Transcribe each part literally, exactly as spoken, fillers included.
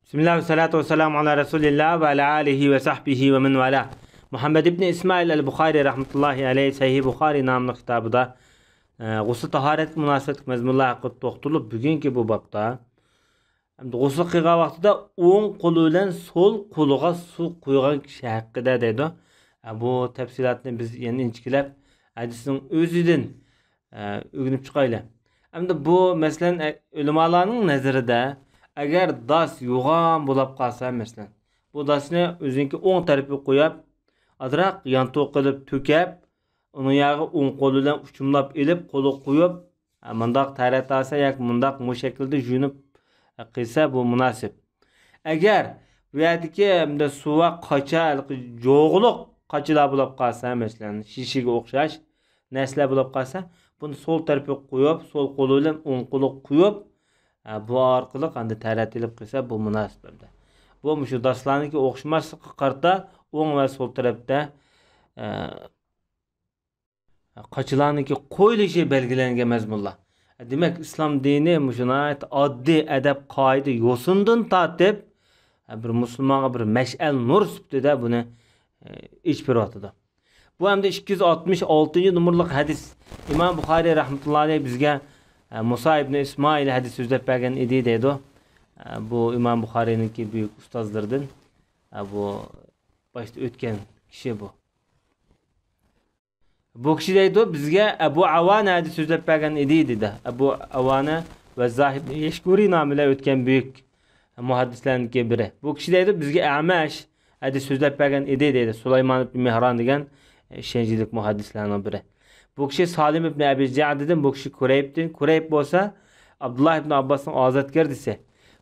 بىسمىللا، ۋەسسالاتۇ ۋەسسالامۇ ئالا رەسۇلىللا ۋە ئالا ئالىھى ۋە سەھبىھى ۋە مەن ۋالا. مۇھەممەد ئىبنى ئىسمائىل ئەل بۇخارى رەھمەتۇللاھى ئەلەيھ سەھىھ بۇخارى ناملىق كىتابىدا، ئە، غۇسۇل تاھارەتكە مۇناسىۋەتلىك مەزمۇنلار ھەققىدە توختىلىپ، بۈگۈنكى بۇ بابتا، ئەمدى غۇسۇل قىلغان ۋاقتىدا ئوڭ قولى بىلەن سول قولىغا سۇ قۇيغان كىشى ھەققىدە دەيدۇ. ئە، بۇ تەپسىلاتنى بىز يەنە ئىنچىكىلەپ ھەدىسنىڭ ئۆزىدىن ئە، ئۆگىنىپ چىقايلى. ئەمدى بۇ، مەسىلەن، ئە، ئۆلىمالارنىڭ نەزىرىدە، ئەگەر داس يوغان بولاپ قالسا، مەسىلەن، بۇ داسنى ئۆزىنىڭكى ئوڭ تەرىپىگە قويۇپ، ئازراق يانتۇ قىلىپ تۆكۈپ، ئۇنىڭ ياغى ئوڭ قولى بىلەن ئۇچۇملاپ ئېلىپ، قولىغا قويۇپ، ئە، مۇنداق تەرەت ئالسا ياكى مۇنداق مۇ شەكىلدە يۇيۇنۇپ، ئە، قىلسا، بۇ مۇناسىپ. ئەگەر بۇ يەردىكى ئەمدى سۇ ۋە قاچا، جوغىلىق قاچىلار بولاپ قالسا، مەسىلەن، شىشىگە ئوخشاش، نەرسىلەر بولۇپ قالسا، بۇنى سول تەرىپىگە قويۇپ، سول قولى بىلەن ئوڭ قولىغا قويۇپ، ئە، بۇ ئارقىلىق ئەمدى تەرەت ئېلىپ قىلسا، بۇ مۇناسىپ ئەمدى. بۇ مۇشۇ داسلارنىڭكى ئوخشىماسلىققا قارىتا ئوڭ ۋە سول تەرەپتە، ئە، قاچىلارنىڭكى قويۇلۇشى بەلگىلەنگەن مەزمۇنلار. دېمەك، ئىسلام دىنى مۇشۇ ناھايىتى ئاددىي ئەدەپ قائىدە يوسۇنىدىن تارتىپ، ئە، بىر مۇسۇلمانغا بىر مەشئەل نۇر سۈپىتىدە بۇنى، ئە، ئېچىپ بېرىۋاتىدۇ. بۇ ھەمدە ئىككى يۈز ئاتمىش ئالتىنچى نومۇرلۇق ھەدىس. ئىمام بۇخارىي رەھمەتۇللاھى ئەلەيھ بىزگە، ئە، مۇسا ئىبنى ئىسمائىل ھەدىس سۆزلەپ بەرگەن ئىدى دەيدۇ. ئە، بۇ ئىمام بۇخارىينىڭكى بۈيۈك ئۇستازلىرىدىن. ئە، بۇ باشتا ئۆتكەن كىشى بۇ. بۇ كىشى دەيدۇ، بىزگە ئەبۇ ئاۋانە ھەدىس سۆزلەپ بەرگەن ئىدى، دېدى. ئەبۇ ئاۋانە ۋەززاھ ئىبنى يەشكۇرى نامى بىلەن ئۆتكەن بۈيۈك مۇھەددىسلەرنىڭكى بىرى. بۇ كىشى دەيدۇ، بىزگە ئەمەش ھەدىس سۆزلەپ بەرگەن ئىدى، دەيدۇ. سۇلايمان ئىبنى مېھران دېگەن، ئە، ئىشەنچلىك مۇھەددىسلەرنىڭ بىرى. بۇ كىشى سالىم ئىبنى ئەبى جەئدىدىن، بۇ كىشى كۇرەيبتىن، كۇرەيب بولسا ئابدۇللا ئىبنى ئابباسنىڭ ئازادگەردىسى.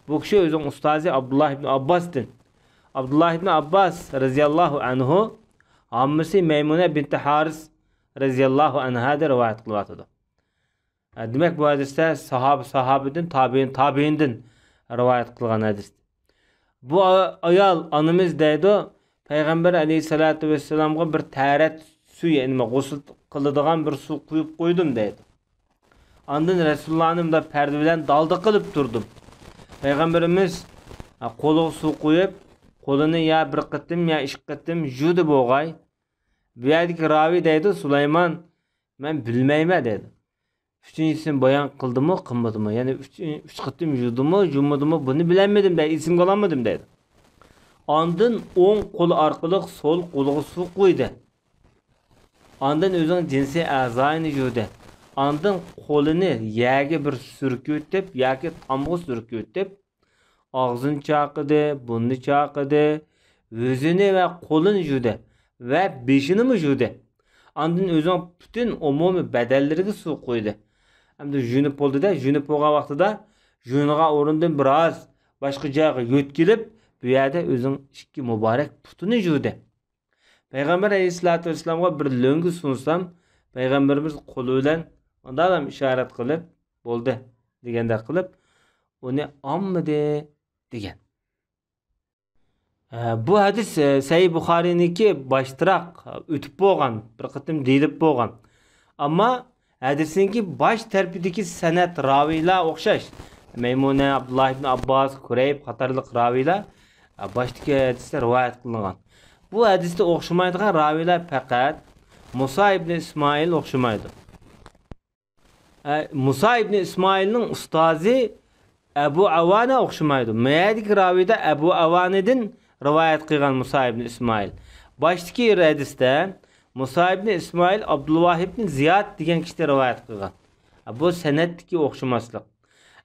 بۇ كىشى ئۆزىنىڭ ئۇستازى ئابدۇللا ئىبنى ئابباستىن. ئابدۇللا ئىبنى ئابباس رەزىياللاھۇ ئەنھۇ ھاممىسى مەيمۇنە بىنتى ھارىس رەزىياللاھۇ ئەنھادىن رىۋايەت قىلىۋاتىدۇ. ھە، دېمەك، بۇ ھەدىستە ساھابە ساھابىدىن، تابىئىن تابىئىندىن رىۋايەت قىلغان ھەدىس. بۇ ئا-، ئايال ئانىمىز دەيدۇ، پەيغەمبەر ئەلەيھىسسالاتۇ ۋەسسالامغا بىر تەرەت سۇ، يەنى غۇسۇل قىلىدىغان بىر سۇ قۇيۇپ قويدۇم دەيدۇ. ئاندىن رەسۇلۇللانى مۇنداق پەردە بىلەن دالدا قىلىپ تۇردۇم. پەيغەمبىرىمىز، ھە، قولىغا سۇ قۇيۇپ، قولىنى يا بىر قېتىم، يا ئىككى قېتىم يۇدى بولغاي. بۇ يەردىكى راۋى دەيدۇ، سۇلايمان، مەن بىلمەيمەن دەيدۇ. ئۈچىنچىسىنى بايان قىلدىمۇ، قىلمىدىمۇ؟ يەنى ئۈچ، ئۈچ قېتىم يۇدىمۇ، يۇمىدىمۇ؟ بۇنى بىلەلمىدىم دەيدۇ، ئېسىمگە ئالالمىدىم دەيدۇ. ئاندىن ئوڭ قولى ئارقىلىق سول قولىغا سۇ قۇيدى. ئاندىن ئۆزىنىڭ جىنسىي ئەزايىنى يۇدى. ئاندىن قولىنى يەرگە بىر سۈركىۋېتىپ ياكى تامغا سۈركىۋېتىپ، ئاغزىنى چاقىدى، بۇرنىنى چاقىدى، يۈزىنى ۋە قولىنى يۇدى ۋە بېشىنىمۇ يۇدى. ئاندىن ئۆزىنىڭ پۈتۈن ئومۇمىي بەدەنلىرىگە سۇ قۇيدى. ئەمدى يۇيۇنۇپ بولدى-دە، يۇيۇنۇپ بولغان ۋاقتىدا يۇيۇنغان ئورۇندىن بىراز باشقا جايغا يۆتكىلىپ، بۇ يەردە ئۆزىنىڭ ئىككى مۇبارەك پۇتىنى يۇدى. پەيغەمبەر ئەلەيھىسسالاتۇ ۋەسسالامغا بىر لۆڭگە سۇنسام، پەيغەمبىرىمىز قولى بىلەن مۇنداقلام ئىشارەت قىلىپ، بولدى دېگەندەك قىلىپ، ئۇنى ئالمىدى دېگەن. ئە، بۇ ھەدىس، ئە، سەھىھ بۇخارىينىڭكى باشتىراق ئۆتۈپ بولغان، بىر قېتىم دېيىلىپ بولغان. ئەمما ھەدىسنىڭكى باش تەرىپىدىكى سەنەد راۋىيلار ئوخشاش. مەيمۇنە، ئابدۇللا ئىبن ئابباس، كۇرەيب قاتارلىق راۋىيلار، ئە، باشتىكى ھەدىستە رىۋايەت قىلىنغان. بۇ ھەدىستە ئوخشىمايدىغان راۋىيلار پەقەت مۇسا ئىبنى ئىسمائىل ئوخشىمايدۇ. ئە، مۇسا ئىبنى ئىسمائىلنىڭ ئۇستازى ئەبۇ ئاۋانە ئوخشىمايدۇ. مەيەدىكى راۋىيدا ئەبۇ ئاۋانىدىن رىۋايەت قىلغان مۇسا ئىبنى ئىسمائىل. باشتىكى ھەدىستە مۇسا ئىبنى ئىسمائىل ئابدۇلۋاھىبنى زىياد دېگەن كىشىدىن رىۋايەت قىلغان. ئە، بۇ سەنەدتىكى ئوخشىماسلىق.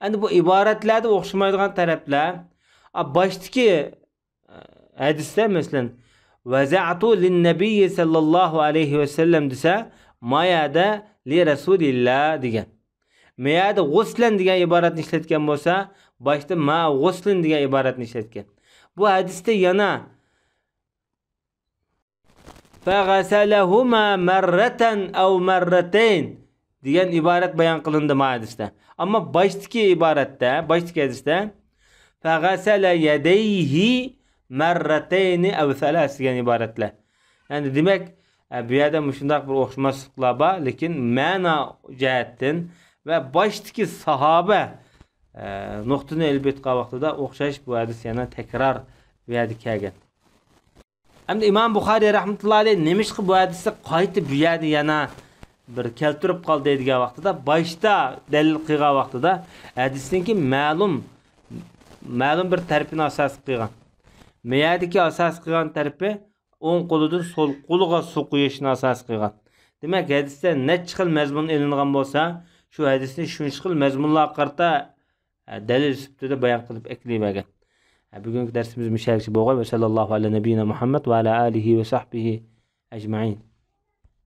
ئەمدى بۇ ئىبارەتلەردە ئوخشىمايدىغان تەرەپلەر، ئە، باشتىكى ھەدىستە، مەسىلەن، ۋەزەئتۇ لىننەبىيي سەللەللاھۇ ئەلەيھى ۋەسەللەم دېسە، ما يەردە لىرەسۇلىللا دېگەن. ما يەردە غۇسلەن دېگەن ئىبارەتنى ئىشلەتكەن بولسا، باشتا ما غۇسلىن دېگەن ئىبارەتنى ئىشلەتكەن. بۇ ھەدىستە يەنە فەغەسەلەھۇما مەررەتەن ئەۋ مەررەتەين دېگەن ئىبارەت بايان قىلىندى ما ھەدىستە. ئەمما باشتىكى ئىبارەتتە، باشتىكى ھەدىستە فەغەسەلە يەدەيھى مەررەتەينى ئەۋ سەلەس دېگەن ئىبارەتلەر. يەنى دېمەك، ئە، بۇ يەردە مۇشۇنداق بىر ئوخشىماسلىقلار بار، لېكىن مەنا جەھەتتىن ۋە باشتىكى ساھابە ئە، نۇقتىنى ئېلىپ ئېيتقان ۋاقتىدا ئوخشاش بۇ ھەدىس يەنە تەكرار بۇ يەردە كەلگەن. ئەمدى ئىمام بۇخارىي رەھمەتۇللا ئەلەيھ نېمىشقا بۇ ھەدىسنى قايتا بۇ يەردە يەنە بىر كەلتۈرۈپ قالدى دېگەن ۋاقتىدا، باشتا دەلىل قىلغان ۋاقتىدا ھەدىسنىڭكى مەلۇم، مەلۇم بىر تەرىپىنى ئاساس قىلغان. مەيەردىكى ئاساس قىلغان تەرىپى ئوڭ قولىدىن سول قولىغا سۇ قۇيۇشنى ئاساس قىلغان. دېمەك، ھەدىستە نەچچە خىل مەزمۇن ئېلىنغان بولسا، شۇ ھەدىسنى شۇنچە خىل مەزمۇنلارغا قارىتا دەلىل سۈپىتىدە بايان قىلىپ ئەكېلىۋەرگەن. بۈگۈنكى دەرسىمىز مۇشۇ يەرگىچە بولغاي. ۋە سەللەللاھۇ ئەلە نەبىييىنا مۇھەممەد ۋە ئەلە ئالىھى ۋە سەھبىھى ئەجمەئىن.